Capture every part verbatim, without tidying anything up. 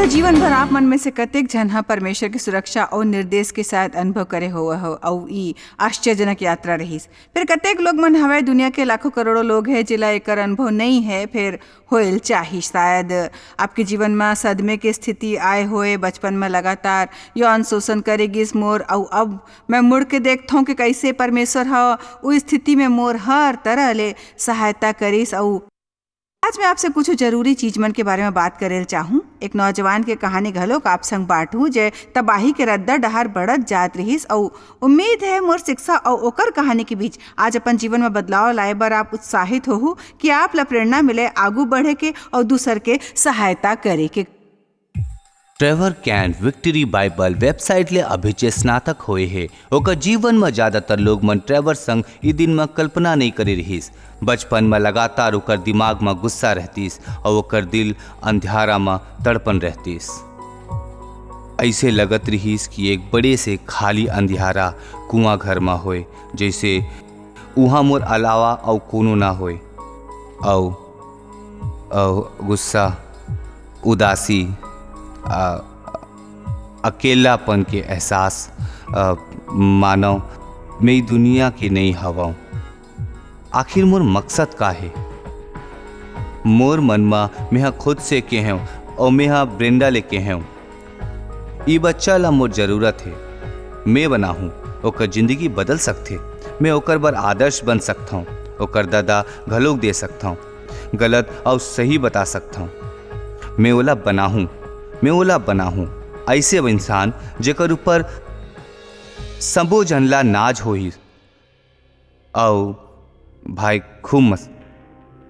जीवन भर आप मन में से कतेक झन ह परमेश्वर के सुरक्षा अउ निर्देश के शायद अनुभव करे होवय हो, अउ ई आश्चर्यजनक यात्रा रहिस। फिर कतेक लोग मन हवय, दुनिया के लाखों करोड़ों लोग हे, जेला एकर अनुभव नइ हे, फिर होयल चाही। शायद आपके जीवन में सदमे के स्थिति आए होए, बचपन में लगातार यौन शोषण करे गिस मोर, अउ अब मैं मुड़ के देखथौं कि कैसे परमेश्वर ह उ स्थिति में मोर हर तरह ले सहायता करिस। अउ आज मैं आपसे कुछ जरूरी चीज मन के बारे में बात करे ल चाहूँ। एक नौजवान के कहानी घलोक आप संग बांटहूँ, जे तबाही के रद्दा डहार बढ़त जात रिहिस, अउ उम्मीद है मोर शिक्षा अउ ओकर कहानी के बीच आज अपन जीवन में बदलाव लाए बर आप उत्साहित होहू, कि आप ला प्रेरणा मिले आगू बढ़े के अउ दूसर के सहायता करे के। ट्रेवर कैंट विक्ट्री बाइबल वेबसाइट ले अभिचे स्नातक होए हे। ओकर जीवन म ज्यादातर लोग मन ट्रेवर संग ई दिन म कल्पना नइ करे रिहिस। बचपन म लगातार ओकर दिमाग म गुस्सा रहतिस अउ ओकर दिल अंधियारा म तड़पन रहतिस। अइसे लगत रिहिस कि एक बड़े से खाली अंधियारा कुआं घर म होए, जइसे उहां मोर अलावा अउ कोनो ना होए। अउ, अउ गुस्सा, उदासी, आ, अकेलापन के एहसास, आ, मानव मैं ई दुनिया के नइ हवंव। आखिर मोर मकसद का हे? मोर मन म मेंहा खुद से केहेंव अउ मेंहा ब्रेंडा ले केहेंव, "ई बच्चा ला मोर जरूरत हे। मैं बनाहूं, ओकर जिंदगी बदल सकथे। मैं ओकर बर आदर्श बन सकथंव, ओकर ददा घलोक दे सकथंव, गलत अउ सही बता सकथंव। मैं ओला बनाहूं, मैं ओला बनाहूं, अइसे इंसान जेकर ऊपर सबो झन ला नाज होही।" अउ भाई खूब मस-,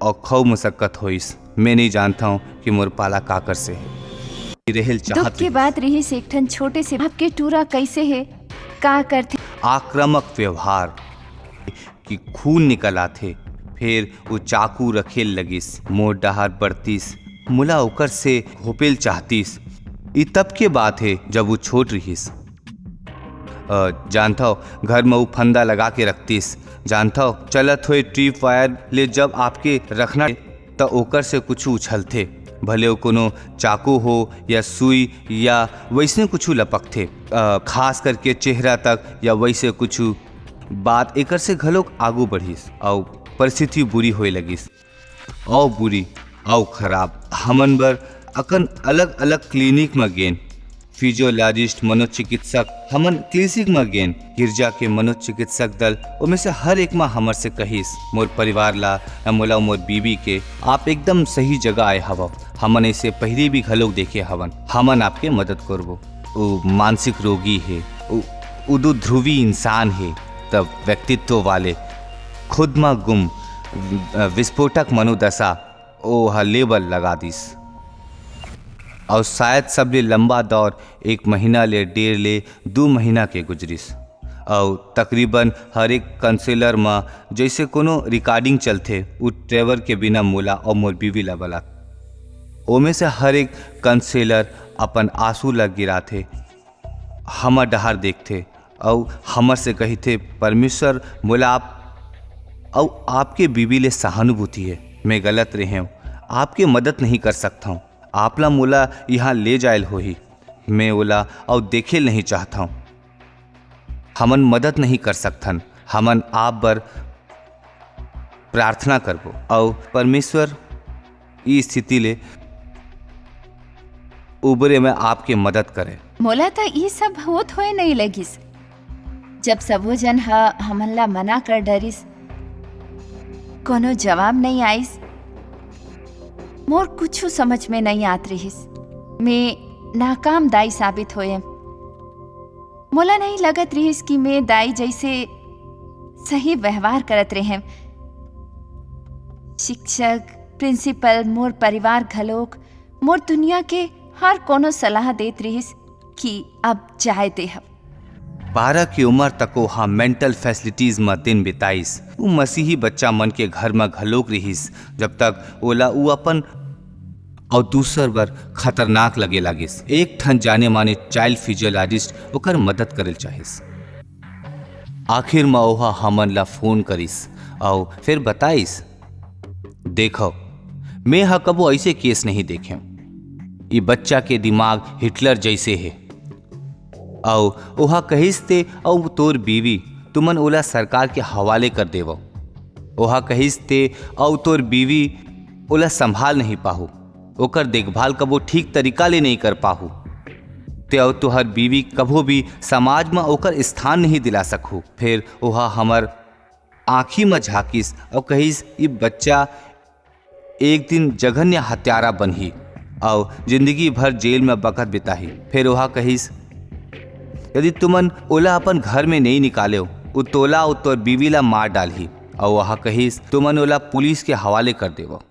अउ खूब मशक्कत होइस। मैं नइ जानथंव कि मोर पाला का करसे हे। रेहेल दुख चाहत के रहिस। बात रिहिस एक ठन छोटे से आपके टूरा कइसे हे, का करथे? आक्रामक व्यवहार कि खून निकल आथे, फेर वो चाकू रखेल लगिस, मोर डहार बढ़तिस, मोला ओकर से घोपेल चाहतिस। ई तब के बात हे, जब वो छोट रिहिस। अ, जानथव, घर म ऊ फंदा लगा के रखतिस। जानथव, चलत होए ट्रिप वायर ले जब आपके रखना, त ओकर से कुछु उछलथे, भले वो कोनो चाकू हो या सुई या वइसने कुछु लपकथे। अ, खास करके चेहरा तक या वइसे कुछु। बात एकर से घलोक आगू बढ़िस अउ परिस्थिति बुरी होए लगिस। अउ बुरी, अउ खराब। हमन बर अकन अलग-अलग क्लिनिक म गेन। फिजियोलॉजिस्ट, मनोचिकित्सक, हमन क्लिनिक म गेन। गिरजा के मनोचिकित्सक दल, ओमे से हर एक म हमर से कहिस, मोर परिवार ला, या मोला, मोर बीवी के, "आप एकदम सही जगह आए हवव। हमन ऐसे पहिली भी घलोक देखे हवन। हमन आपके मदद करबो।" वो मानसिक रोगी हे, वो, वो दो ध्रुवी इंसान हे, तब व्यक्तित्व वाले, खुद म गुम, अ, विस्फोटक मनोदशा, ओ ह लेबल लगा दिस। अउ शायद सबले लंबा दौर एक महीना ले डेढ़ ले दू महीना के गुजरिस। अउ तकरीबन हर एक काउंसलर म जइसे कोनो रिकॉर्डिंग चलथे, उ ट्रेवर के बिना मोला अउ मोर बीवी ला बलात। ओमे से हर एक काउंसलर अपन आंसू ला गिराथे, हमर डहार देखथे अउ हमर से कहिथे, "परमेश्वर, मोला आप अउ आपके बीवी ले सहानुभूति हे। मैं गलत रेहेंव, आपके मदद नहीं कर सकथंव। आप ला मोला इहां ले जायल होही। मैं ओला अउ देखेल नहीं चाहथंव।" हमन मदद नहीं कर सकथन। हमन आप बर प्रार्थना करबो, अउ परमेश्वर ई स्थिति ले उबरे में आपके मदद करे। मोला त ई सब होत होए नइ लगिस। जब सबो झन ह हमन ला मना कर डरिस, कोनो जवाब नइ आइस, मोर कुछु समझ में नइ आत रिहिस। मैं नाकाम दाई साबित होएंव। मोला नइ लगत रिहिस कि मैं दाई जइसे सही व्यवहार करत रेहेंव। शिक्षक, प्रिंसिपल, मोर परिवार घलोक, मोर दुनिया के हर कोनो सलाह देत रिहिस कि अब जाए देहव। बारह के उमर तक ओहा मेंटल फैसिलिटीज म दिन बिताइस। उ मसीही बच्चा मन के घर म घलोक रिहिस, जब तक ओला उ अपन अउ दूसर बर खतरनाक लगे लागिस। एक ठन जाने माने चाइल्ड फिजियोलॉजिस्ट ओकर मदद करे ल चाहिस। आखिर म ओहा हमन ला फोन करिस अउ फिर बताइस, "देखव, मैं ह कभू अइसे केस नहीं देखेंव।" ई बच्चा के दिमाग हिटलर जइसे हे। अउ ओहा कहिस, "ते अउ तोर बीवी, तुमन ओला सरकार के हवाले कर देवव।" ओहा कहिस, "ते अउ तोर बीवी ओला संभाल नहीं पाहू, ओकर देखभाल कबो ठीक तरीका ले नहीं कर पाहू। ते अउ तुहर बीवी कभो भी समाज म ओकर स्थान नहीं दिला सकहू।" फेर ओहा हमर आँखी म झाँकिस अउ कहिस, "ई बच्चा एक दिन जघन्य हत्यारा बनही अउ जिंदगी भर जेल म बखत बिताही।" फेर ओहा कहिस, "यदि तुमन ओला अपन घर में नहीं निकालेव, उ तोला अउ तोर बीवी ला मार डालही।" अउ ओहा कहिस, "तुमन ओला पुलिस के हवाले कर देवव।"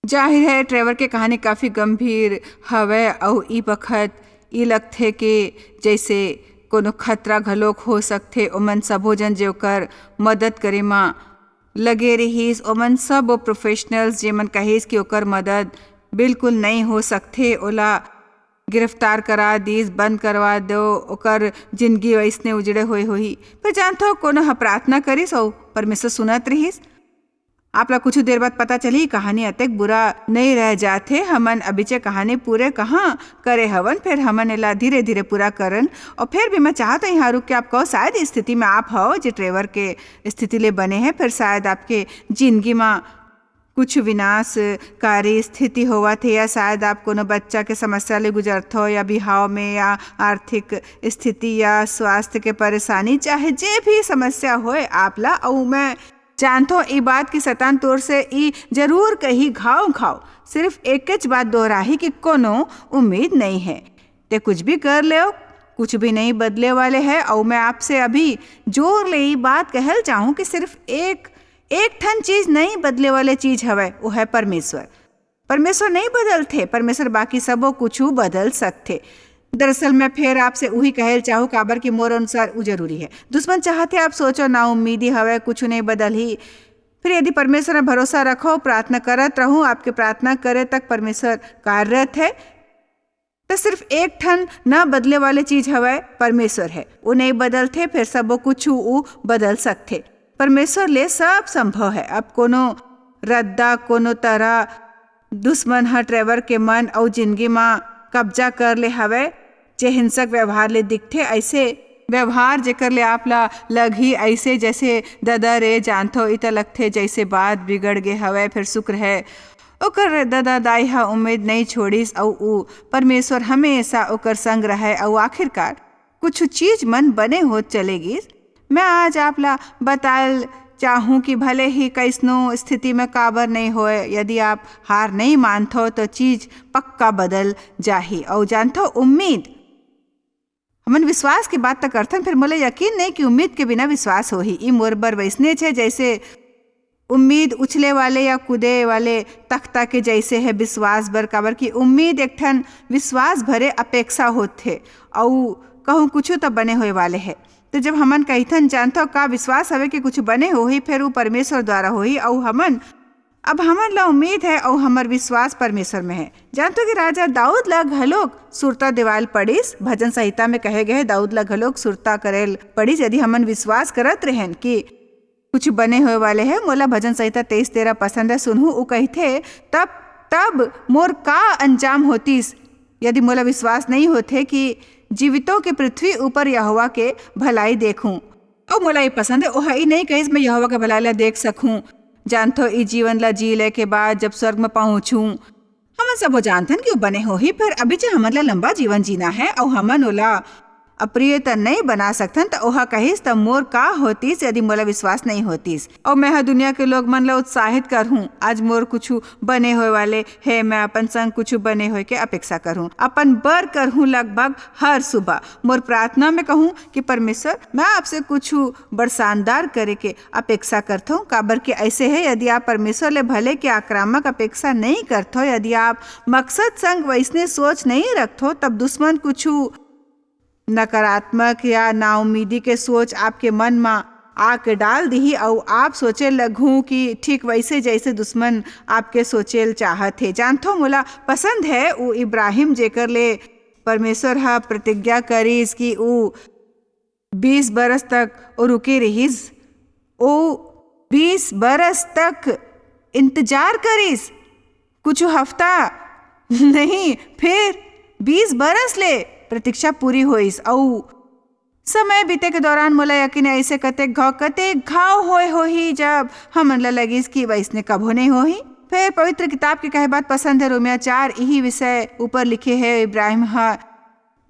जाहिर है, ट्रेवर के कहानी काफी गंभीर हवय अउ ई बखत ई लगथे कि जैसे कोनो खतरा घलोक हो सकथे। ओमन सबो जन जे ओकर मदद करे म लगे रिहिस, ओमन सब वो प्रोफेशनल्स जेमन कहिस कि ओकर मदद बिल्कुल नहीं हो सकथे, ओला गिरफ्तार करा दिस, बंद करवा दो, ओकर जिंदगी वैसने उजड़े हुए होही। पर जानथो, कोनो ह प्रार्थना करिस अउ परमेश्वर सुनत रिहिस। आप ला कुछ देर बाद पता चली, कहानी अतेक बुरा नहीं रह जाथे। हमन अभिचे कहानी पूरे कहाँ करे हवन, फिर हमन एला धीरे-धीरे पूरा करन। और फिर भी मैं चाहत हूँ यहाँ रुक के आप कहो, शायद इस स्थिति में आप हो, जे ट्रेवर के स्थिति ले बने हैं, फिर शायद आपके जिंदगी में कुछ विनाशकारी स्थिति होवत हे, या शायद आप कोनो बच्चा के समस्या ले गुजरत हो, या बिहाव में, या आर्थिक स्थिति, या स्वास्थ्य के परेशानी, चाहे जे भी समस्या होए आप ला, अउ मैं जानथो ई बात कि शैतान तोर से ई जरूर कही, "घाव घाव, सिर्फ एकेच बात दोहराही कि कोनो उम्मीद नहीं है। ते कुछ भी कर लेव, कुछ भी नहीं बदले वाले है।" अउ मैं आपसे अभी जोर ले ई बात कहल चाहूँ कि सिर्फ एक, एक ठन चीज नहीं बदले वाले चीज हवय, वो है परमेश्वर। परमेश्वर नहीं बदलथे, परमेश्वर बाकी सबो कुछु बदल सकथे। दरअसल मैं फेर आपसे उही कहल चाहूँ, काबर कि मोर अनुसार उ जरूरी है। दुश्मन चाहथे आप सोचो, ना उम्मीदी हवय, कुछु नहीं बदलही। फिर यदि परमेश्वर में भरोसा रखो, प्रार्थना करत रहूं, आपके प्रार्थना करे तक परमेश्वर कार्यरत है। तो सिर्फ एक ठन न बदले वाले चीज हवय, परमेश्वर है। वो नहीं बदलथे, फिर सबो कुछु वो बदल सकथे। परमेश्वर ले सब संभव है। अब कोनो रद्दा, कोनो तरह दुश्मन ह ट्रेवर के मन अउ जिंदगी म कब्जा कर ले हवय, जे हिंसक व्यवहार ले दिखथे, ऐसे व्यवहार जेकर ले आप ला लगही, ऐसे जैसे ददा रे जानथो, इत लगथे जैसे बात बिगड़ गे हवय। फिर शुक्र है ओकर ददा दाई ह उम्मीद नइ छोड़िस अउ ऊ परमेश्वर हमेशा ओकर संग रहय अउ आखिरकार कुछ चीज मन बने होत चले गिस। मैं आज आप ला बताल चाहूँ कि भले ही कइसनो स्थिति में काबर नइ होय, यदि आप हार नइ मानथो तो चीज पक्का बदल जाही। अउ जानथो उम्मीद, हमन विश्वास के बात त करथन, फिर मोला यकीन नहीं कि उम्मीद के बिना विश्वास होही। ई मोर बर वैसने छे जैसे उम्मीद उछले वाले या कूदे वाले तख्ता के जैसे है विश्वास बर, काबर कि उम्मीद एक ठन विश्वास भरे अपेक्षा होथे अउ कहूँ कुछु त बने होए वाले है। तो जब हमन कहिथन, "जानथव का विश्वास हवे कि कुछ बने होही, फेर वो परमेश्वर द्वारा होही," अउ हमन, अब हमन ला उम्मीद है अउ हमर विश्वास परमेश्वर में है। जानथव कि राजा दाऊद ला घलोक सुरता देवाल पड़िस। भजन संहिता में कहे गए, दाऊद ला घलोक सुरता करेल पड़िस। यदि हमन विश्वास करत रहेन कि कुछ बने होए वाले है। मोला भजन संहिता तेईस तेरह पसंद है। सुनहु, उ कहिथे, "तब, तब मोर का अंजाम होतिस, यदि मोला विश्वास नहीं होथे कि जीवितों के पृथ्वी ऊपर यहोवा के भलाई देखूं।" अउ मोला ये पसंद है, ओह ई नहीं कहिस, "मैं यहोवा के भलाई ला देख सकूं।" जानथो, ई जीवन ला जी ले के बाद जब स्वर्ग में पहुंचूं, हमन सबो जानथन कि वो बने होही, फेर अभी जे हमन ला लंबा जीवन जीना है, अउ हमन ओला अप्रिय त नइ बना सकथन, त ओहा कहिस, "त मोर का होतिस, यदि मोला विश्वास नइ होतिस?" अउ मैं ह दुनिया के लोग मन ला उत्साहित करहूं, "आज मोर कुछु बने होए वाले हे, मैं अपन संग कुछु बने होए के अपेक्षा करहूं, अपन बर करहूं लगभग हर सुबह। मोर प्रार्थना में कहूं कि परमेश्वर, मैं आपसे कुछु बड़ शानदार करे के अपेक्षा करथों, काबर कि ऐसे है, यदि आप परमेश्वर ले भले के आक्रामक अपेक्षा नहीं करथो, यदि आप मकसद संग वैसने सोच नहीं रखथो, तब दुश्मन कुछु नकारात्मक या नाउम्मीदी के सोच आपके मन म आके डाल दिही अउ आप सोचे लगहू कि ठीक वैसे जैसे दुश्मन आपके सोचेल चाहत हे। जानथो, मोला पसंद है उ इब्राहिम, जेकर ले परमेश्वर ह प्रतिज्ञा करिस कि उ बीस बरस तक ओ रुके रिहिस। ओ बीस बरस तक इंतजार करिस। कुछ हफ्ता नहीं, फेर बीस बरस ले प्रतीक्षा पूरी होइस, अउ समय बीते के दौरान मोला यकीन हे, अइसे कतेक घाव, कतेक घाव होए होही, जब हमन ला लगिस कि वइसने कभू नइ होही। फेर पवित्र किताब के कहे बात पसंद हे, रोमिया चार इही विषय ऊपर लिखे हे, इब्राहिम ह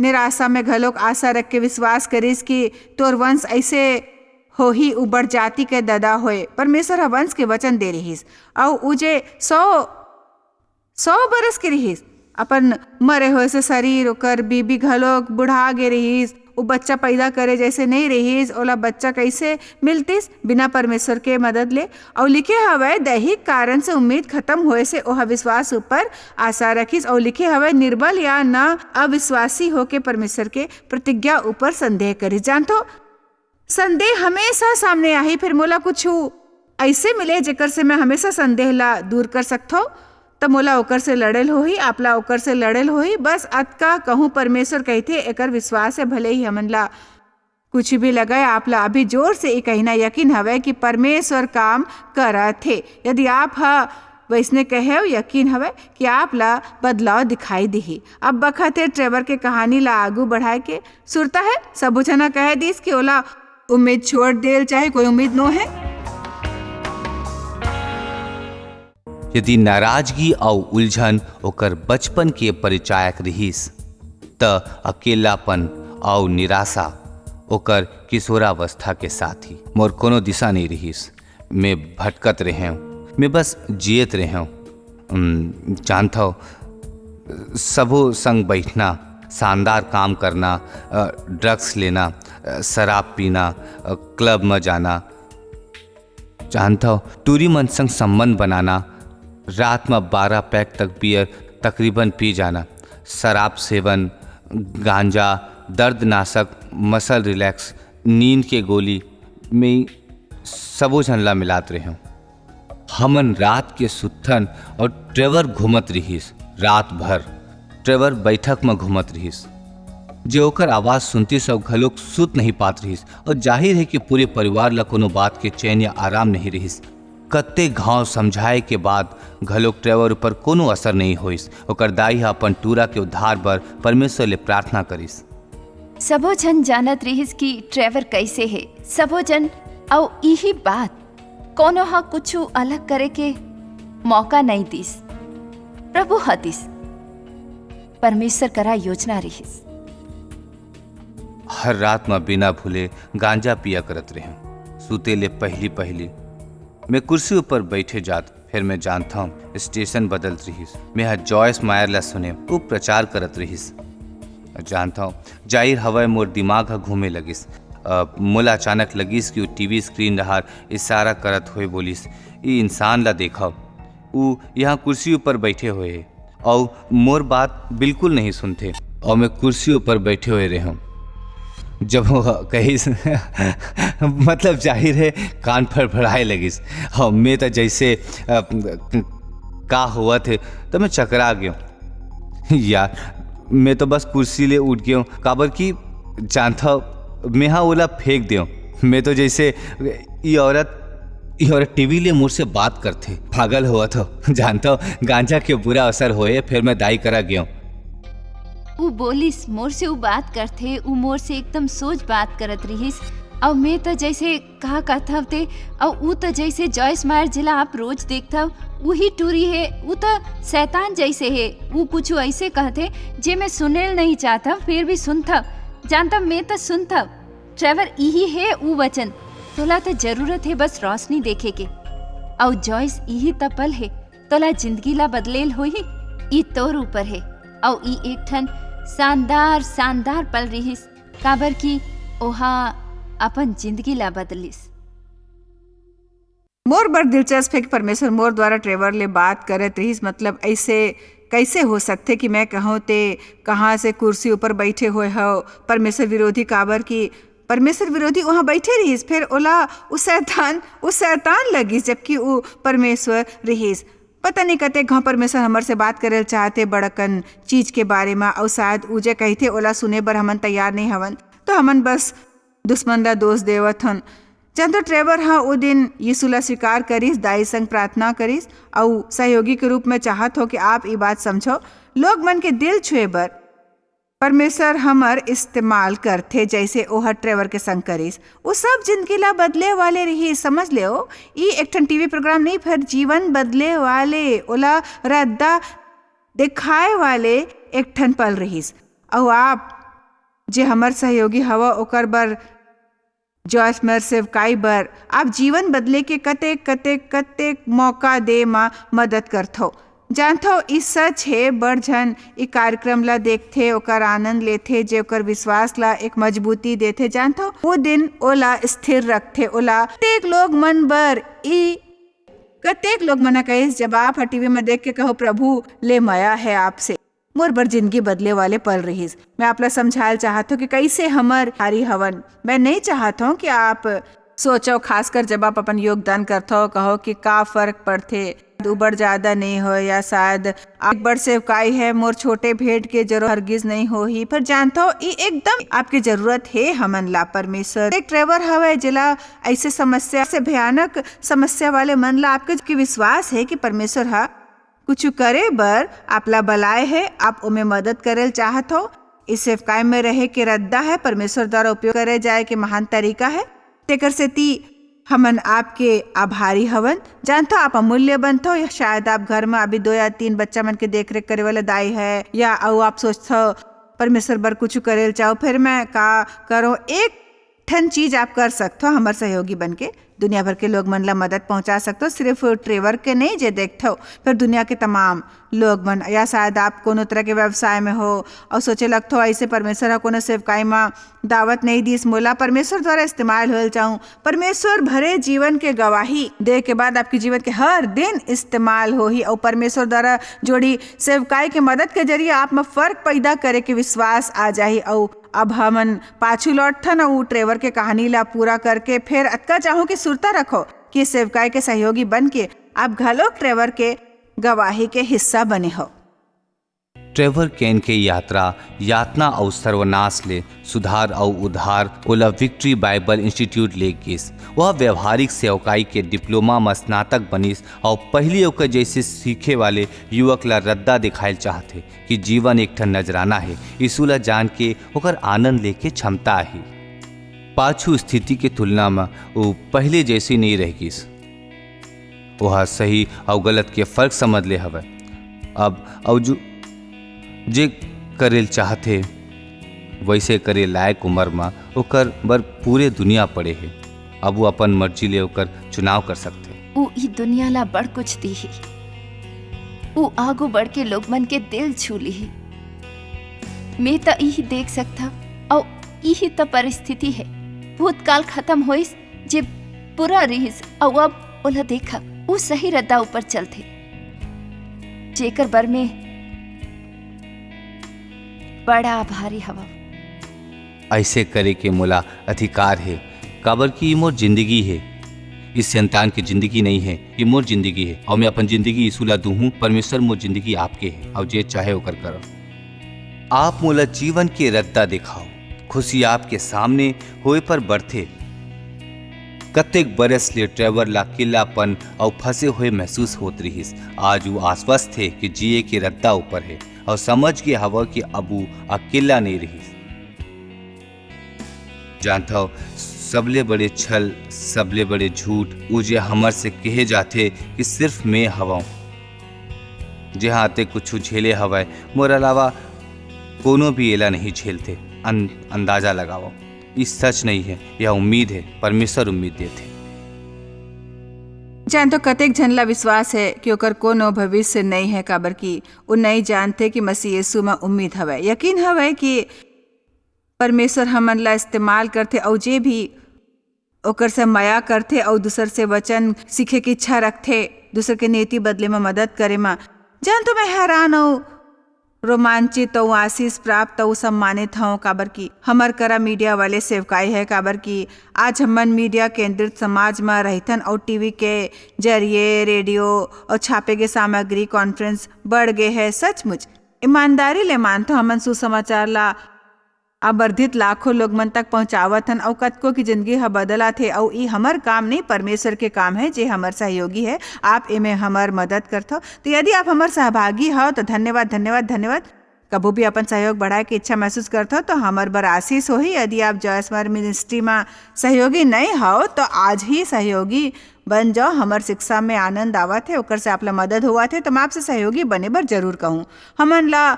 निराशा में घलोक आशा रख के विश्वास करिस कि तोर वंश अइसे होही, उ बड़ जाति के ददा होए। परमेश्वर ह वंश के वचन दे रिहिस, अउ उ जे सौ, सौ बरस के रिहिस, अपन मरे होए से शरीर, ओकर बीबी घलोक बुढ़ा गे रिहिस, उ बच्चा पैदा करे जइसे नइ रिहिस, ओला बच्चा कइसे मिलतिस बिना परमेश्वर के मदद ले? अउ लिखे हवय, दैहिक कारण से उम्मीद खत्म होए से ओह विश्वास ऊपर आशा रखिस, अउ लिखे हवय, निर्बल या न अविश्वासी होके परमेश्वर के प्रतिज्ञा ऊपर संदेह करिस। जानथो, संदेह हमेशा सामने आही, फेर मोला कुछु अइसे मिले जेकर से मैं हमेशा संदेह ला दूर कर सकथो, त मोला ओकर से लड़ेल होही, आप ला ओकर से लड़ेल होही। बस अतका कहूँ, परमेश्वर कहिथे, एकर विश्वास हे, भले ही हमन ला कुछ भी लगय, आप ला अभी जोर से ये कहिना यकीन हवय कि परमेश्वर काम करत हे। यदि आप ह वइसने कहेव, यकीन हवय कि आप ला बदलाव दिखाई दिही। अब बखत हे ट्रेवर के कहानी ला आगू बढ़ाए के। सुरता हे, सबो झन ह कहे दिस कि ओला उम्मीद छोड़ देल, चाहे कोई उम्मीद नो हे। यदि नाराजगी अउ उलझन ओकर बचपन के परिचायक रिहिस, त अकेलापन अउ निराशा ओकर किशोरावस्था के साथी। मोर कोनो दिशा नइ रिहिस। मैं भटकत रहेंव, मैं बस जियत रहेंव। उम, जानथव, सबो संग बैठना, शानदार काम करना, अ, ड्रग्स लेना, अ, शराब पीना, अ, क्लब म जाना, जानथव, टूरी मन संग संबंध बनाना, रात म बारह पैक तक बियर तकरीबन पी जाना, शराब सेवन, गांजा, दर्दनाशक, मसल रिलैक्स, नींद के गोली, में सबो झन ला मिलात रहेंव। हमन रात के सुत्थन अउ ट्रेवर घूमत रिहिस। रात भर ट्रेवर बैठक म घूमत रिहिस, जे ओकर आवाज सुनतिस अउ घलोक सुत नहीं पात रिहिस, अउ जाहिर हे कि पूरे परिवार ला कोनो बात के चैन या आराम नहीं रिहिस। कत्ते घांव समझाए के बाद घलोक ट्रेवर ऊपर कोनो असर नहीं होइस। ओकर दाई ह अपन टूरा के उद्धार बर परमेश्वर ले प्रार्थना करिस। सबो झन जानत रिहिस कि ट्रेवर कइसे हे। सबो झन, अउ इही बात कोनो ह कुछु अलग करे के मौका नइ दिस। प्रभु ह दिस। परमेश्वर करा योजना रिहिस। हर रात म बिना भूले गांजा पिया करत रहेंव। सूते ले पहिली-पहिली मैं कुर्सी ऊपर बइठे जात, फेर मैं जानथंव, स्टेशन बदलत रिहिस। मैं ह जॉयस मायर ला सुने, ऊ प्रचार करत रिहिस। जानथंव, जाहिर हवय मोर दिमाग ह घूमे लगिस। अ, मोला अचानक लगिस कि वो टीवी स्क्रीन डहार इशारा करत होए बोलिस, "ई इंसान ला देखव, ऊ यहाँ कुर्सी ऊपर बइठे होए हे, अउ मोर बात बिल्कुल नहीं सुनथे, अउ मैं कुर्सी ऊपर बइठे होए रेहेंव।" जब वो कहिस, मतलब जाहिर हे कान फड़फड़ाए लगिस। हाँ, मैं त जइसे, अ, का होवत हे, त मैं चकरा गेंव। यार, मैं तो बस कुर्सी ले उठ गेंव, काबर कि जानथव, मैं हा ओला फेंक देंव। मैं तो जइसे, "ई औरत, ई औरत टीवी ले मोर से बात करथे, पागल होवत हव।" जानथव, गांजा के बुरा असर होए, फेर मैं दाई करा गेंव। ऊ बोलिस, "मोर से ऊ बात करथे, ऊ मोर से एकदम सोच बात करत रिहिस, अउ मैं त जइसे का कथव ते, अउ ऊ त जइसे जॉयस मायर, जेला आप रोज देखथव, उही टूरी हे, ऊ त शैतान जइसे हे, ऊ कुछु अइसे कहथे, जे मैं सुनेल नहीं चाहथव, फेर भी सुनथव, जानथव, मैं त सुनथव।" ट्रेवर, इही हे ऊ वचन, तोला त जरूरत हे बस रोशनी देखे के। अउ जॉयस, इही त पल हे, तोला जिंदगी ला बदलेल होही, ई तोर ऊपर हे। अउ ई एक ठन शानदार, शानदार पल रिहिस, काबर कि ओहा अपन जिंदगी ला बदलिस। मोर बर दिलचस्प हे कि परमेश्वर मोर द्वारा ट्रेवर ले बात करत रिहिस, मतलब अइसे कइसे हो सकथे कि मैं कहंव ते कहाँ से कुर्सी ऊपर बइठे होए हव, परमेश्वर विरोधी, काबर कि परमेश्वर विरोधी उहाँ बइठे रिहिस, फेर ओला उ शैतान, उ शैतान लगिस, जबकि उ परमेश्वर रिहिस। पता नहीं कतेक घांव परमेश्वर हमर से बात करे ल चाहथे बड़ अकन चीज के बारे म, अउ शायद उ जे कहिथे ओला सुने बर हमन तैयार नहीं हवन, तो हमन बस दुश्मन ला दोष देवत हन। जानथो, ट्रेवर ह ओ दिन यीशु ला स्वीकार करिस, दाई संग प्रार्थना करिस, अउ सहयोगी के रूप में चाहत हो कि आप ई बात समझो। लोग मन के दिल छुए बर परमेश्वर हमर इस्तेमाल करथे, जैसे ओह ट्रेवर के संग करिस। वो सब जिंदगी ला बदले वाले रहिस, समझ लेव। ई एक ठन टीवी प्रोग्राम नहीं, पर जीवन बदले वाले, ओला रद्दा दिखाए वाले एक ठन पल रहिस। अउ आप, जे हमर सहयोगी हव, ओकर बर, जॉयस मेयर सेवकाई बर, आप जीवन बदले के कतेक, कतेक, कतेक मौका दे म मदद करथव। जानथव, ई सच हे, बड़ झन ई कार्यक्रम ला देखथे, ओकर आनंद लेथे, जे ओकर विश्वास ला एक मजबूती देथे। जानथव, वो दिन ओला स्थिर रखथे, ओला कतेक लोग मन बर ई, कतेक लोग मन ह कहिस, जब आप ह टीवी म देख के कहो, "प्रभु ले मया है आपसे।" मोर बर जिंदगी बदले वाले पल रहिस। मैं आप ला समझायल चाहत हूँ कि कैसे हमर भारी हवन। मैं नहीं चाहत हूँ कि आप सोचो, खासकर जब आप अपन योगदान करथो, कहो कि का फर्क पड़थे, उबर ज्यादा नहीं हो, या शायद एक बड़ सेवकाई है, मोर छोटे भेंट के जरूरत हरगिज नहीं होही। पर जानथो, ई एकदम आपके जरूरत हे हमन ला। परमेश्वर एक ट्रेवर हवय, जेला ऐसे समस्या से, भयानक समस्या वाले मन ला आपके, आपके विश्वास है कि परमेश्वर ह कुछ करे बर आप ला बलाए है, आप ओमे मदद करेल चाहत हो। इस सेवकाई में रहे के रद्दा है, परमेश्वर द्वारा उपयोग करे जाए के महान तरीका है। तेकर सेती हमन आपके आभारी हवन। जानथो, आप अमूल्य बनथो। या शायद आप घर में अभी दो या तीन बच्चा मन के देख रेख करे वाला दाई है, या अउ आप सोचथो, "परमेश्वर बर कुछ करेल चाहो, फिर मैं का करो?" एक ठन चीज आप कर सकथो हमर सहयोगी बन के। दुनिया भर के लोग मन ला मदद पहुंचा सकथो, सिर्फ ट्रेवर के नहीं, जे देखथो, फिर दुनिया के तमाम लोग मन। या शायद आप कोनो तरह के व्यवसाय में हो और सोचे लगथो, ऐसे परमेश्वर ह कोनो सेवकाई में दावत नहीं दीस, मोला परमेश्वर द्वारा इस्तेमाल होल चाहूँ। परमेश्वर भरे जीवन के गवाही दे के बाद आपके जीवन के हर दिन इस्तेमाल होही और परमेश्वर द्वारा जोड़ी सेवकाई के मदद के जरिए आप में फर्क पैदा करे के विश्वास आ जाही। और अब हमन पाछू लौटथन अउ ट्रेवर के कहानी ला पूरा करके फेर अतका चाहूं कि सुरता रखो कि सेवकाई के सहयोगी बन के आप घलो ट्रेवर के गवाही के हिस्सा बने हो। ट्रेवर केन के यात्रा, यातना अउ सर्वनाश ले सुधार अउ उद्धार ओला विक्ट्री बाइबल इंस्टीट्यूट ले गिस। वह व्यवहारिक सेवकाई के डिप्लोमा म स्नातक बनिस अउ पहिली ओकर जैसे सीखे वाले युवक ला रद्दा दिखायल चाहथे कि जीवन एक ठन नजराना हे। यीशु ला जान के ओकर आनंद लेके क्षमता आही। पाछू स्थिति के तुलना म वो पहले जैसे नहीं रह गिस। ओहा सही अउ गलत के फर्क समझ ले हवय। अब अउ जो जे करेल चाहथे वैसे करे लायक उम्र म ओकर बर पूरे दुनिया पड़े हे। अब वो अपन मर्जी ले ओकर चुनाव कर सकथे। ऊ ई दुनिया ला बड़ कुछ दीही। ऊ आगू बढ़ के लोग मन के दिल छू लीही। मैं त इही देख सकथव, अउ इही त परिस्थिति हे। भूतकाल खत्म होइस, जे बुरा रिहिस, अउ अब ओला देखव, ऊ सही रद्दा ऊपर चलथे, जेकर बर में बड़ा आभारी हवव। ऐसे करे के मोला अधिकार हे, काबर कि ये मोर जिंदगी हे। इस संतान की जिंदगी नहीं है, ये मोर जिंदगी है, और मैं अपन जिंदगी यीशु ला दूँ हूँ। परमेश्वर, मोर जिंदगी आपके है, और जे चाहे ओकर करो। आप मोला जीवन के रद्दा दिखाओ। खुशी आपके सामने होए पर बढ़थे। कतेक बरस ले ट्रेवर ला अकेलापन अउ फंसे हुए महसूस होत रिहिस। आज वो आश्वस्त हे कि जिए के रद्दा ऊपर हे अउ समझ गे हवय कि अब वो अकेला नहीं रिहिस। जानथव, सबले बड़े छल, सबले बड़े झूठ, वो जे हमर से कहे जाथे कि सिर्फ मैं हवं। जेहा ते कुछु झेले हवय, मोर अलावा कोनो भी एला नहीं झेलथे। अन-, अंदाजा लगावव। ई सच नहीं है, यह उम्मीद है, परमेश्वर उम्मीद देथे। जानथव, कतेक झन ला विश्वास है कि ओकर कोनो भविष्य नहीं है, काबर कि वो नहीं जानथे कि मसीह यीशु म उम्मीद हवय। यकीन हवय कि परमेश्वर हमन ला इस्तेमाल करथे, अउ जे भी ओकर से मया करथे अउ दूसर से वचन सीखे के इच्छा रखथे, दूसर के नीति बदले म मदद करे म। जानथव, मैं हैरान अउ रोमांचित अउ आशीष प्राप्त अउ सम्मानित हवं, काबर कि हमर करा मीडिया वाले सेवकाई है, काबर कि आज हमन मीडिया केंद्रित समाज म रहिथन अउ टीवी के जरिए, रेडियो अउ छापे गे सामग्री, कॉन्फ्रेंस बढ़ गे है। सचमुच ईमानदारी ले मानथव, हमन सुसमाचार ला आवर्धित लाखों लोग मन तक पहुंचावत हन, अउ कतको की जिंदगी ह बदलत हे। अउ ई हमर काम नहीं, परमेश्वर के काम है, जे हमर सहयोगी है। आप एमे हमर मदद करथो, तो यदि आप हमर सहभागी हो, तो धन्यवाद, धन्यवाद, धन्यवाद। कभू भी अपन सहयोग बढ़ाए के इच्छा महसूस करथो, तो हमर बर आशीष होही। यदि आप जॉयस मर मिनिस्ट्री में सहयोगी नहीं हो, तो आज ही सहयोगी बन जाओ। हमर शिक्षा में आनंद आवत है, ओकर से आप ला मदद होवत है, तो मैं आपसे सहयोगी बने बर जरूर कहूँ। हमन ला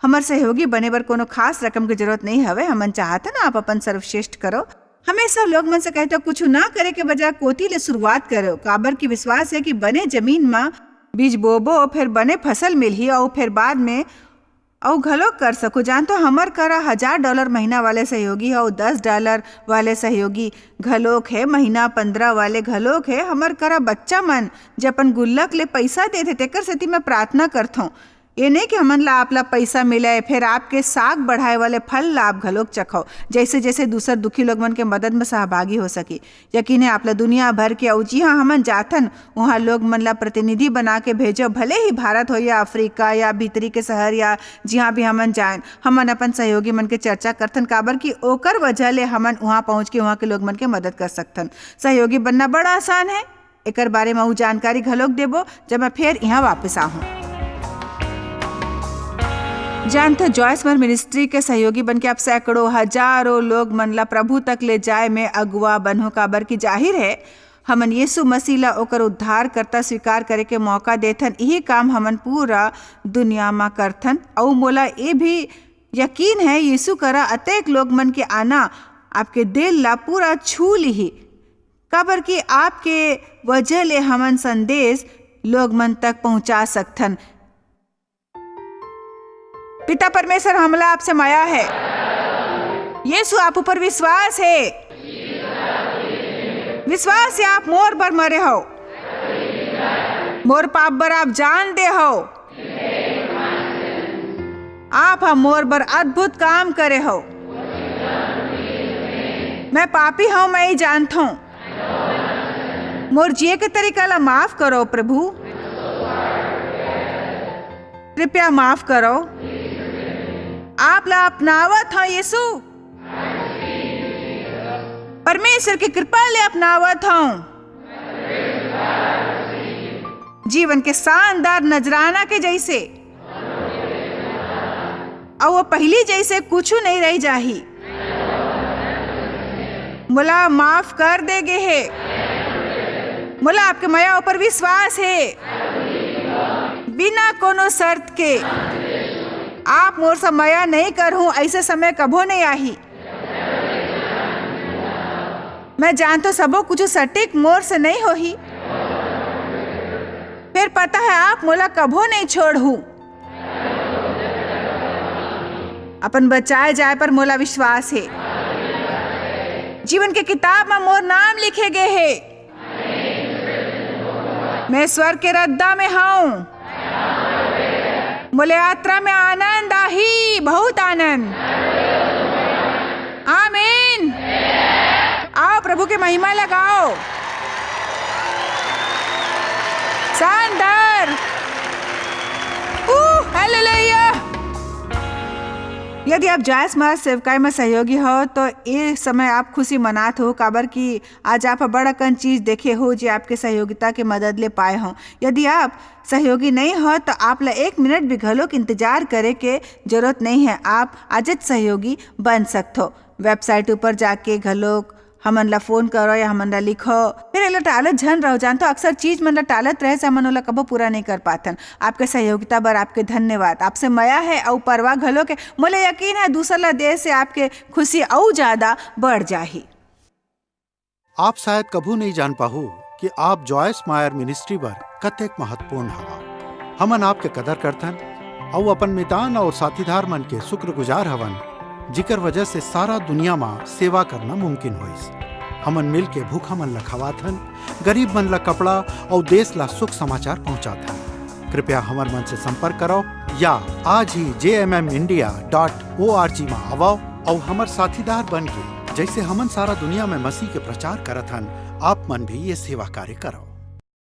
हमर सहयोगी बने बर कोनो खास रकम के जरूरत नहीं हवे। हमन चाहत हन आप अपन सर्वश्रेष्ठ करो। हमेशा लोग मन से कहते हो, कुछ ना करे के बजाय कोती ले शुरुआत करो, काबर की विश्वास है कि बने जमीन म बीज बोबो, फिर बने फसल मिलही, अउ फिर बाद में अउ घलो कर सको। जानतो, हमर करा हजार डॉलर महीना वाले सहयोगी हो, दस डॉलर वाले सहयोगी घलोक है, महीना पंद्रह वाले घलोक है। हमर करा बच्चा मन जे अपन गुल्लक ले पैसा देथे, तेकर सेती मैं प्रार्थना करथौं। ये नहीं कि हमन ला आप ला पैसा मिले, फिर आपके साग बढ़ाए वाले फल ला आप घलोक चखो, जैसे जैसे दूसर दुखी लोग मन के मदद में सहभागी हो सकी। यकीन है, आप ला दुनिया भर के, अउ जिहाँ हमन जाथन, उहाँ लोग मन ला प्रतिनिधि बना के भेजो, भले ही भारत हो या अफ्रीका या भीतरी के शहर या जिहाँ भी हमन जाएन, हमन अपन सहयोगी मन के चर्चा करथन, काबर कि ओकर वजह ले हमन उहाँ पहुँच के उहाँ के लोग मन के मदद कर सकथन। सहयोगी बनना बड़ा आसान है। एकर बारे म अउ जानकारी घलोक देबो, जब मैं फेर इहाँ वापस आहूँ। जानथो, जॉयस मर मिनिस्ट्री के सहयोगी बनके आप सैकड़ों, हजारों लोग मन ला प्रभु तक ले जाए में अगुवा बनहो, काबर कि जाहिर है, हमन यीशु मसीह ला ओकर उद्धारकर्ता स्वीकार करे के मौका देथन। इही काम हमन पूरा दुनिया म करथन। अउ मोला ये भी यकीन है, यीशु करा अतेक लोग मन के आना आपके दिल ला पूरा छू लिही, काबर कि आपके वजह ले हमन संदेश लोग मन तक पहुंचा सकथन। पिता परमेश्वर, हमला आपसे मया है। यीशु, आप ऊपर विश्वास है। विश्वास है, आप मोर बर मरे हो, मोर पाप बर आप जान दे हो। आप ह मोर बर अद्भुत काम करे हो। मैं पापी हूँ, मैं ही जानथों। मोर जिए के तरीका ला माफ करो, प्रभु। कृपया माफ करो। आप ला अपनावत हूँ, यीशु। परमेश्वर की कृपा ले अपनावत हूँ। जीवन के शानदार नजराना के जैसे, अउ वो पहली जैसे कुछु नहीं रह जाही। मोला माफ कर दे गे हे। मोला आपके मया ऊपर विश्वास हे, बिना कोनो शर्त के। आप मोर से मया नहीं करहूं, ऐसे समय कभो नहीं आही। मैं जानथों, सबो कुछ सटीक मोर से नहीं होही, फिर पता है, आप मोला कभो नहीं छोड़हू। अपन बचाए जाए पर मोला विश्वास हे। जीवन के किताब म मोर नाम लिखे गे हे। मैं स्वर्ग के रद्दा में हूँ। मोले यात्रा में आनंद आही, बहुत आनंद। आमीन। आओ, प्रभु के महिमा लगाओ। शानदार। ऊ, हालेलुया। यदि आप जॉयस महाराज सेवकाई में सहयोगी हो, तो ये समय आप खुशी मनात हो, काबर कि आज आप बड़ अकन चीज देखे हो, जे आपके सहयोगिता के मदद ले पाए हो। यदि आप सहयोगी नहीं हो, तो आप ला एक मिनट भी घलोक इंतजार करे के जरूरत नहीं है। आप आजच सहयोगी बन सकथो। वेबसाइट ऊपर जाके घलोक हमन ला फोन करो या हमन ला लिखो। फिर एला टालत झन रहो। जानथो, अक्सर चीज मन ला टालत रहे से हमन ओला कभो पूरा नहीं कर पाथन। आपके सहयोगिता बर आपके धन्यवाद। आपसे मया है अउ परवाह घलोक हे। मोला यकीन है, दूसर ला देश से आपके खुशी अउ ज्यादा बढ़ जाही। आप शायद कभू नहीं जान पाहू कि आप जॉयस मायर मिनिस्ट्री बर कतेक महत्वपूर्ण हवा। हमन आपके कदर करथन अउ अपन मितान अउ साथीदार मन के शुक्रगुजार हवन, जिकर वजह से सारा दुनिया म सेवा करना मुमकिन होइस। हमन मिल के भूखा मन ला खवाथन, गरीब मन ला कपड़ा अउ देश ला शुभ समाचार पहुंचाथन। कृपया हमर मन से संपर्क करो या आज ही J M M India dot O R G म आवव अउ हमर साथीदार बन के, जैसे हमन सारा दुनिया में मसीह के प्रचार करत हन, आप मन भी ये सेवा कार्य करो।